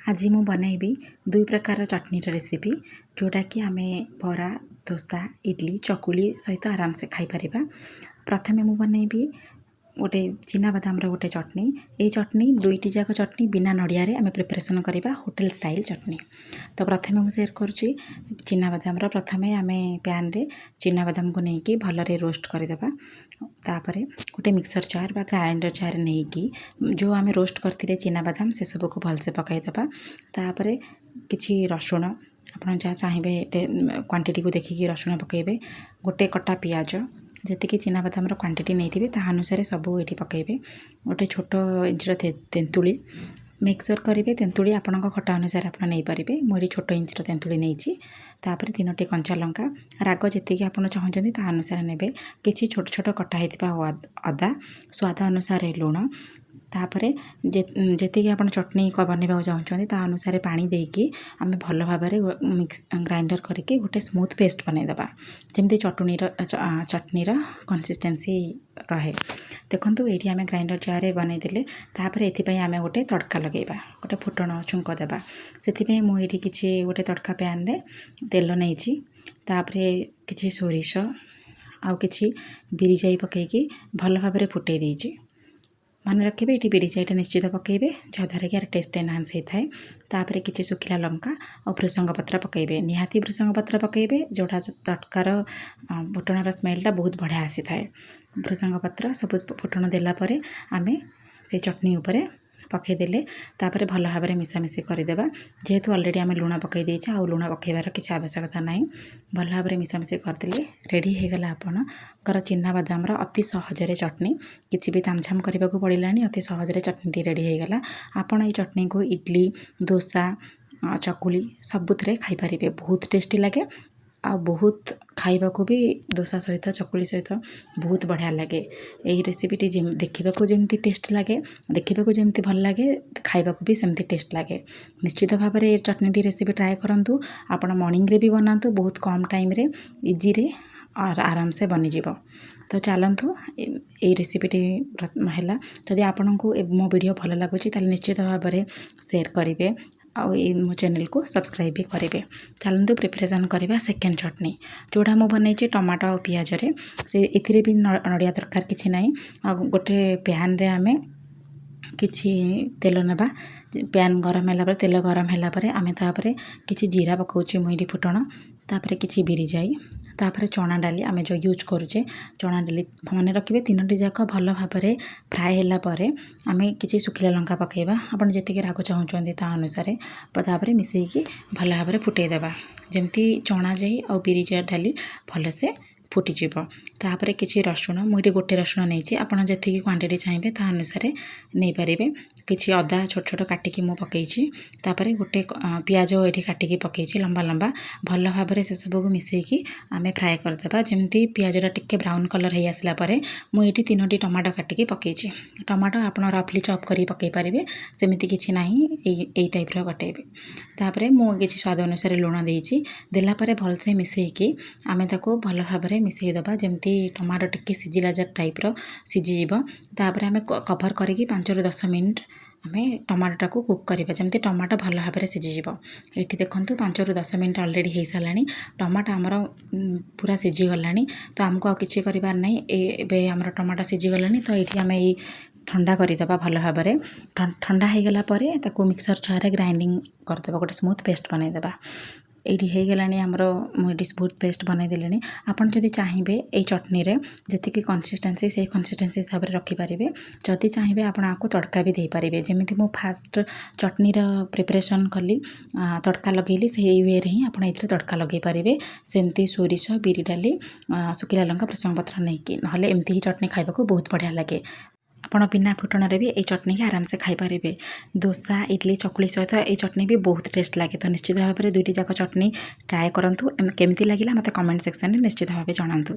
ଆଜି ମୁଁ ବନେଇବି ଦୁଇ ପ୍ରକାର ଚଟଣିର ରେସିପି, ଯେଉଁଟାକି ଆମେ ବରା, ଦୋସା, ଇଡ଼ଲି, ଚକୁଳି ସହିତ ଆରାମସେ ଖାଇପାରିବା। ପ୍ରଥମେ ମୁଁ ବନେଇବି ଗୋଟେ ଚିନାବାଦାମର ଗୋଟେ ଚଟଣି। ଏଇ ଚଟଣି, ଦୁଇଟି ଯାକ ଚଟଣି ବିନା ନଡ଼ିଆରେ ଆମେ ପ୍ରିପାରେସନ୍ କରିବା, ହୋଟେଲ ଷ୍ଟାଇଲ୍ ଚଟଣି। ତ ପ୍ରଥମେ ମୁଁ ସେୟାର କରୁଛି ଚିନାବାଦାମର। ପ୍ରଥମେ ଆମେ ପ୍ୟାନ୍ରେ ଚିନାବାଦାମକୁ ନେଇକି ଭଲରେ ରୋଷ୍ଟ କରିଦେବା। ତାପରେ ଗୋଟେ ମିକ୍ସର ଜାର୍ ବା ଗ୍ରାଇଣ୍ଡର ଜାର୍ ନେଇକି ଯେଉଁ ଆମେ ରୋଷ୍ଟ କରିଥିଲେ ଚିନାବାଦାମ, ସେସବୁକୁ ଭଲସେ ପକାଇଦେବା। ତାପରେ କିଛି ରସୁଣ, ଆପଣ ଯାହା ଚାହିଁବେ କ୍ୱାଣ୍ଟିଟିକୁ ଦେଖିକି ରସୁଣ ପକାଇବେ। ଗୋଟେ କଟା ପିଆଜ, ଯେତିକି ଚିନାବାଦାମର କ୍ୱାଣ୍ଟିଟି ନେଇଥିବେ, ତାହା ଅନୁସାରେ ସବୁ ଏଇଠି ପକାଇବେ। ଗୋଟେ ଛୋଟ ଇଞ୍ଚର ତେନ୍ତୁଳି, ମେକ୍ ସିଓର କରିବେ ତେନ୍ତୁଳି ଆପଣଙ୍କ ଖଟା ଅନୁସାରେ ଆପଣ ନେଇପାରିବେ। ମୁଁ ଏଠି ଛୋଟ ଇଞ୍ଚର ତେନ୍ତୁଳି ନେଇଛି। ତାପରେ ତିନୋଟି କଞ୍ଚା ଲଙ୍କା, ରାଗ ଯେତିକି ଆପଣ ଚାହୁଁଛନ୍ତି ତା ଅନୁସାରେ ନେବେ। କିଛି ଛୋଟ ଛୋଟ କଟା ହେଇଥିବା ଅଦା, ସ୍ୱାଦ ଅନୁସାରେ ଲୁଣ। ତାପରେ ଯେତିକି ଆପଣ ଚଟଣି ବନେଇବାକୁ ଚାହୁଁଛନ୍ତି, ତା ଅନୁସାରେ ପାଣି ଦେଇକି ଆମେ ଭଲ ଭାବରେ ମିକ୍ସ ଗ୍ରାଇଣ୍ଡର କରିକି ଗୋଟେ ସ୍ମୁଥ୍ ପେଷ୍ଟ ବନେଇଦେବା, ଯେମିତି ଚଟଣିର କନସିଷ୍ଟେନ୍ସି ରହେ। ଦେଖନ୍ତୁ, ଏଇଠି ଆମେ ଗ୍ରାଇଣ୍ଡର ଜାର୍ରେ ବନେଇଦେଲେ। ତାପରେ ଏଥିପାଇଁ ଆମେ ଗୋଟେ ତଡ଼କା ଲଗାଇବା, ଗୋଟେ ଫୁଟଣ ଛୁଙ୍କ ଦେବା। ସେଥିପାଇଁ ମୁଁ ଏଇଠି କିଛି ଗୋଟେ ତଡ଼କା ପ୍ୟାନ୍ରେ ତେଲ ନେଇଛି। ତାପରେ କିଛି ସୋରିଷ ଆଉ କିଛି ବିରି ଜାଇ ପକାଇକି ଭଲ ଭାବରେ ଫୁଟେଇ ଦେଇଛି। ମନେ ରଖିବେ, ଏଠି ବିରି ଜାଇଟା ନିଶ୍ଚିତ ପକାଇବେ, ଯାହାଦ୍ୱାରା କି ଏହାର ଟେଷ୍ଟ ଏନହାନ୍ସ ହେଇଥାଏ। ତାପରେ କିଛି ଶୁଖିଲା ଲଙ୍କା ଆଉ ଭୃସଙ୍ଗ ପତ୍ର ପକାଇବେ। ନିହାତି ଭୃସଙ୍ଗ ପତ୍ର ପକାଇବେ, ଯେଉଁଟା ତଡ଼କାର ଫୁଟଣର ସ୍ମେଲଟା ବହୁତ ବଢ଼ିଆ ଆସିଥାଏ। ଭୃସଙ୍ଗ ପତ୍ର ସବୁ ଫୁଟଣ ଦେଲା ପରେ ଆମେ ସେ ଚଟଣି ଉପରେ ପକାଇଦେଲେ। ତାପରେ ଭଲ ଭାବରେ ମିଶାମିଶି କରିଦେବା। ଯେହେତୁ ଅଲରେଡ଼ି ଆମେ ଲୁଣ ପକାଇ ଦେଇଛେ, ଆଉ ଲୁଣ ପକାଇବାର କିଛି ଆବଶ୍ୟକତା ନାହିଁ। ଭଲ ଭାବରେ ମିଶାମିଶି କରିଦେଲେ ରେଡ଼ି ହେଇଗଲା ଆପଣଙ୍କର ଚିନାବାଦାମର ଅତି ସହଜରେ ଚଟଣି। କିଛି ବି ତାମଝାମ କରିବାକୁ ପଡ଼ିଲାନି, ଅତି ସହଜରେ ଚଟଣିଟି ରେଡ଼ି ହେଇଗଲା। ଆପଣ ଏଇ ଚଟଣିକୁ ଇଡ଼ଲି, ଦୋସା, ଚକୁଳି ସବୁଥିରେ ଖାଇପାରିବେ। ବହୁତ ଟେଷ୍ଟି ଲାଗେ ଆଉ ବହୁତ ଖାଇବାକୁ ବି ଦୋସା ସହିତ, ଚକୁଳି ସହିତ ବହୁତ ବଢ଼ିଆ ଲାଗେ। ଏଇ ରେସିପିଟି ଦେଖିବାକୁ ଯେମିତି ଟେଷ୍ଟ ଲାଗେ, ଦେଖିବାକୁ ଯେମିତି ଭଲ ଲାଗେ, ଖାଇବାକୁ ବି ସେମିତି ଟେଷ୍ଟ ଲାଗେ। ନିଶ୍ଚିତ ଭାବରେ ଏ ଚଟଣିଟି ରେସିପି ଟ୍ରାଏ କରନ୍ତୁ। ଆପଣ ମର୍ଣ୍ଣିଂରେ ବି ବନାନ୍ତୁ, ବହୁତ କମ୍ ଟାଇମ୍ରେ, ଇଜିରେ, ଆରାମସେ ବନିଯିବ। ତ ଚାଲନ୍ତୁ, ଏଇ ରେସିପିଟି ହେଲା। ଯଦି ଆପଣଙ୍କୁ ମୋ ଭିଡ଼ିଓ ଭଲ ଲାଗୁଛି, ତାହେଲେ ନିଶ୍ଚିତ ଭାବରେ ସେୟାର କରିବେ ଆଉ ଏଇ ମୋ ଚ୍ୟାନେଲକୁ ସବସ୍କ୍ରାଇବ୍ ବି କରିବେ। ଚାଲନ୍ତୁ, ପ୍ରିପାରେସନ୍ କରିବା ସେକେଣ୍ଡ ଚଟଣି, ଯେଉଁଟା ମୁଁ ବନେଇଛି ଟମାଟୋ ଆଉ ପିଆଜରେ। ସେ ଏଥିରେ ବି ନଡ଼ିଆ ଦରକାର କିଛି ନାହିଁ। ଆଉ ଗୋଟେ ପ୍ୟାନ୍ରେ ଆମେ କିଛି ତେଲ ନେବା। ପ୍ୟାନ୍ ଗରମ ହେଲା ପରେ, ତେଲ ଗରମ ହେଲା ପରେ ଆମେ ତାପରେ କିଛି ଜିରା ପକାଉଛି ମୁଁ ଏଇଠି ଫୁଟଣ। ତାପରେ କିଛି ବିରି ଜାଇ, ତାପରେ ଚଣା ଡାଲି, ଆମେ ଯେଉଁ ୟୁଜ୍ କରୁଛେ ଚଣା ଡାଲି। ମନେ ରଖିବେ, ତିନୋଟି ଯାକ ଭଲ ଭାବରେ ଫ୍ରାଏ ହେଲା ପରେ ଆମେ କିଛି ଶୁଖିଲା ଲଙ୍କା ପକାଇବା, ଆପଣ ଯେତିକି ରାଗ ଚାହୁଁଛନ୍ତି ତା ଅନୁସାରେ। ତାପରେ ମିଶାଇକି ଭଲ ଭାବରେ ଫୁଟେଇ ଦେବା, ଯେମିତି ଚଣା ଜାଇ ଆଉ ବିରି ଡାଲି ଭଲସେ ଫୁଟିଯିବ। ତାପରେ କିଛି ରସୁଣ, ମୁଁ ଏଠି ଗୋଟେ ରସୁଣ ନେଇଛି, ଆପଣ ଯେତିକି କ୍ୱାଣ୍ଟିଟି ଚାହିଁବେ ତା ଅନୁସାରେ ନେଇପାରିବେ। କିଛି ଅଦା ଛୋଟ ଛୋଟ କାଟିକି ମୁଁ ପକାଇଛି। ତାପରେ ଗୋଟେ ପିଆଜ ଏଠି କାଟିକି ପକାଇଛି ଲମ୍ବା ଲମ୍ବା। ଭଲ ଭାବରେ ସେସବୁକୁ ମିଶାଇକି ଆମେ ଫ୍ରାଏ କରିଦେବା, ଯେମିତି ପିଆଜଟା ଟିକେ ବ୍ରାଉନ୍ କଲର୍ ହେଇ ଆସିଲା ପରେ ମୁଁ ଏଇଠି ତିନୋଟି ଟମାଟୋ କାଟିକି ପକାଇଛି। ଟମାଟୋ ଆପଣ ରଫଲି ଚପ୍ କରିକି ପକାଇ ପାରିବେ, ସେମିତି କିଛି ନାହିଁ, ଏଇ ଏଇ ଟାଇପ୍ର କଟାଇବେ। ତାପରେ ମୁଁ କିଛି ସ୍ୱାଦ ଅନୁସାରେ ଲୁଣ ଦେଇଛି। ଦେଲା ପରେ ଭଲସେ ମିଶାଇକି ଆମେ ତାକୁ ଭଲ ଭାବରେ ମିଶାଇ ଦେବା, ଯେମିତି ଟମାଟୋ ଟିକେ ସିଝିଲା ଟାଇପ୍ର ସିଝିଯିବ। ତାପରେ ଆମେ କଭର୍ କରିକି 5ରୁ 10 ମିନିଟ୍ ଆମେ ଟମାଟୋଟାକୁ କୁକ୍ କରିବା, ଯେମିତି ଟମାଟୋ ଭଲ ଭାବରେ ସିଝିଯିବ। ଏଇଠି ଦେଖନ୍ତୁ, 5ରୁ 10 ମିନିଟ୍ ଅଲରେଡ଼ି ହେଇସାରିଲାଣି, ଟମାଟୋ ଆମର ପୁରା ସିଝିଗଲାଣି। ତ ଆମକୁ ଆଉ କିଛି କରିବାର ନାହିଁ। ଏବେ ଆମର ଟମାଟୋ ସିଝିଗଲାଣି, ତ ଏଇଠି ଆମେ ଏଇ ଥଣ୍ଡା କରିଦେବା ଭଲ ଭାବରେ। ଥଣ୍ଡା ହେଇଗଲା ପରେ ତାକୁ ମିକ୍ସର ଜାର୍ରେ ଗ୍ରାଇଣ୍ଡିଙ୍ଗ କରିଦେବା, ଗୋଟେ ସ୍ମୁଥ୍ ପେଷ୍ଟ ବନେଇଦେବା। ଏଇଠି ହେଇଗଲାଣି ଆମର, ମୁଁ ଏଇଠି ସ୍ମୁଥ୍ ପେଷ୍ଟ ବନେଇଦେଲିଣି। ଆପଣ ଯଦି ଚାହିଁବେ, ଏଇ ଚଟଣିରେ ଯେତିକି କନସିଷ୍ଟେନ୍ସି, ସେଇ କନସିଷ୍ଟେନ୍ସି ହିସାବରେ ରଖିପାରିବେ। ଯଦି ଚାହିଁବେ, ଆପଣ ଆକୁ ତଡ଼କା ବି ଦେଇପାରିବେ। ଯେମିତି ମୁଁ ଫାଷ୍ଟ ଚଟଣିର ପ୍ରିପାରେସନ୍ କଲି, ତଡ଼କା ଲଗେଇଲି, ସେଇ ୱେରେ ହିଁ ଆପଣ ଏଥିରେ ତଡ଼କା ଲଗେଇ ପାରିବେ। ସେମିତି ସୋରିଷ, ବିରି ଡାଲି, ଶୁଖିଲା ଲଙ୍କା, ଭୃସଙ୍ଗ ପତ୍ର ନେଇକି। ନହେଲେ ଏମିତି ହିଁ ଚଟଣି ଖାଇବାକୁ ବହୁତ ବଢ଼ିଆ ଲାଗେ। ଆପଣ ବିନା ଫୁଟଣରେ ବି ଏଇ ଚଟଣିକି ଆରାମସେ ଖାଇପାରିବେ। ଦୋସା, ଇଡ଼ଲି, ଚକୁଳି ସହିତ ଏଇ ଚଟଣି ବି ବହୁତ ଟେଷ୍ଟ ଲାଗେ। ତ ନିଶ୍ଚିତ ଭାବରେ ଦୁଇଟି ଯାକ ଚଟଣି ଟ୍ରାଏ କରନ୍ତୁ। କେମିତି ଲାଗିଲା, ମୋତେ କମେଣ୍ଟ ସେକ୍ସନରେ ନିଶ୍ଚିତ ଭାବେ ଜଣାନ୍ତୁ।